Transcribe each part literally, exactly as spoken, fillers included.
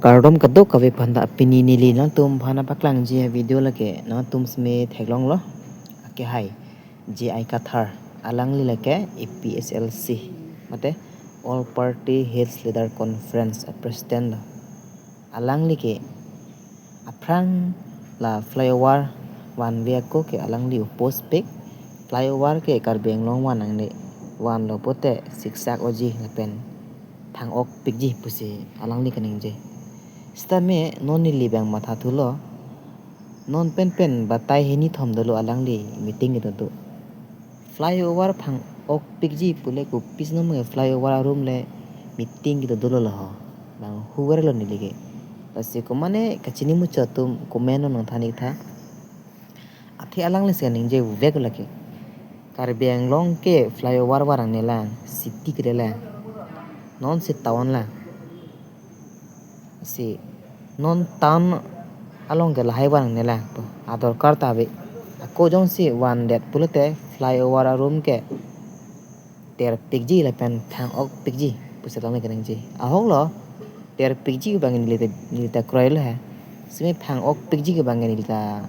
Kardom kadokave aphanta, pini neli nangtum aphan paklangji avideo lake nangtum seme theklonglo. Ake hai J I Kathar, alangli lake A P H L C, mate All Party Hills Leader Conference a president lo. Alangli ke aphrang la flyover vanve ako ke alangli oppose pik. Flyover ke Karbi Anglong van nangne, vanlo pote siksak oji lapen thang-ok pikji pusi alangli kaningje. Sitame non neli abang mathathulo, non penpen batai hini thom dolo alangli meeting kedo do. Flyover phang-ok pikji pule kopisi non abang flyover arum le meeting kedo dolo laho. Bang huver lo neli ke. Lasi komane kachini muchot atum comment nangthan-ik tha. Athe alangli si kaningje vek lake. Karbi Anglong ke flyover van nangne lang, city kedo lang. Non si town lang. Si non town along ke lahai van nangne lang to. Adorkar ta ave. Ako jongsi vandet pulote flyover arum ke ter pikji lapen thang-ok pikji pusi alangli kaningje. Ahok lo, ter pikji abang neli ta, neli ta kroilo he. Sitame thang-ok pikji abang neli ta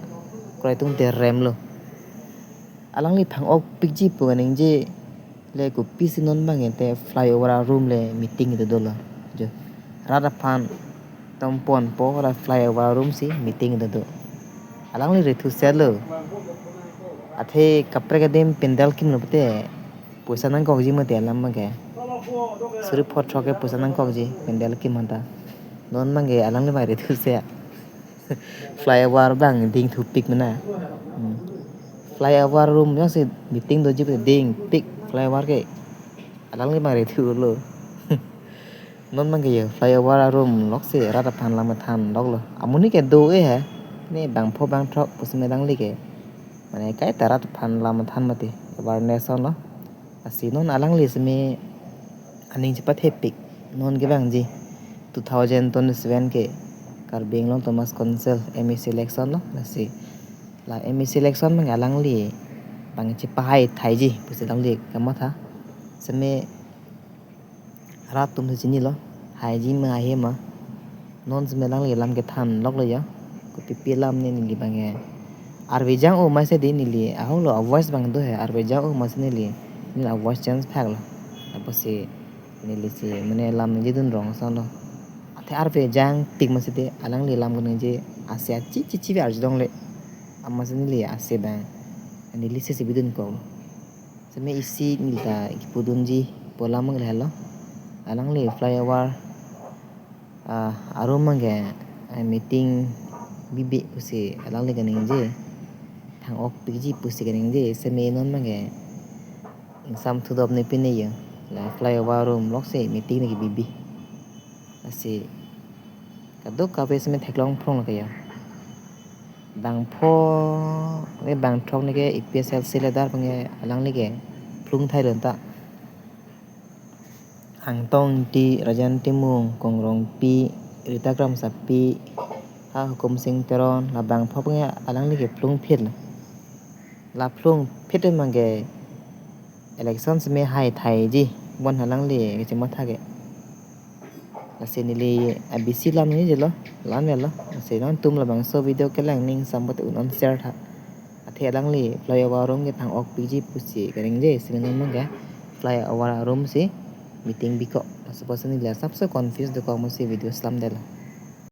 kroi tungte rem lo. Alangli thang-ok pikji pu kaningje le kopisi non abang te flyover arum le meeting kedo dolo. Jo. Rat aphan tom ponpo ra flyover arum si meeting kedo do. Alangli rethu selo. Athe kaprek adim pandal kimlo pote poisa nangkokji mate alam abang ke. Suri phot throk ke poisa nangkokji pandal kim aphanta. Non abang ke alangli abang rethu se. Flyover abang dingthu pik mena. Hmm. Flyover arum jongsi meeting doji pote ding pik flyover ke. Alangli abang rethulo. Non abang ke yo flyover arum loksi rat aphan lam than loklo. Amonit ke do-e he. Ne bangpho bangthrok pusi me alangli ke. Mane kaita rat aphan lam than mati awareness onlo. Lasi non alangli seme aning chepathe pik. Non ke abang ji two thousand twenty-seven ke Karbi Anglong Autonomous Council M A C election lo. Lasi la M A C election abang alangli abang chepahai thaiji pusi alangli kamatha. Seme rat atum si chinilo, haiji ma hei ma. Non seme alangli lam kethan loklo ya. Kopipi alam ne neli abang ke. Arve jang-o ma si di neli, ahok lo a voice abang do he, arve jang-o ma si neli, neli a voice change phak lo. Apotsi neli si mane lam ningjedun rong ason lo. Athe arve jang pik ma si di alangli lam kaningje ase achi chichi ve arjudong le. Amatsi neli ase abang neli si si bidun ko. Seme isi neli ta kipudunji pu alam abang le helo. Alangli flyover, ah, arum abang ke, ah, meeting bibi pusi alangli kaningje. Thang-ok pikji pusi kaningje. Seme non abang ke ingsam thudop ne pine yo. La flyover arum loksi meeting ne kebibi. Lasi kadokave seme theklong phrong lo ke ya. Bangpho ne bangthrok ne ke A P H L C leader abang ke alangli ke phlung thai lon ta. Angtong Ingti, Rajen Timung, Kong Rongpi, Rita Kramsapi, ha Hukum Sing Teron, la bangpho abang ke alangli ke phlung phit lo. La phlung phit abang ke election seme hai thaiji bon alangli kachematha ke. Lasi neli a bisi lam neli jelo, lam ya lo. Lasi nangtum labangso video kelang ning sambat un on share tha. Athe alangli flyover arum ke thang-ok pikji pusi kaningje, seme non abang ke flyover arum si meeting biko. Laso apotsi neli asapso confuse dokok amatsi video selam detlo.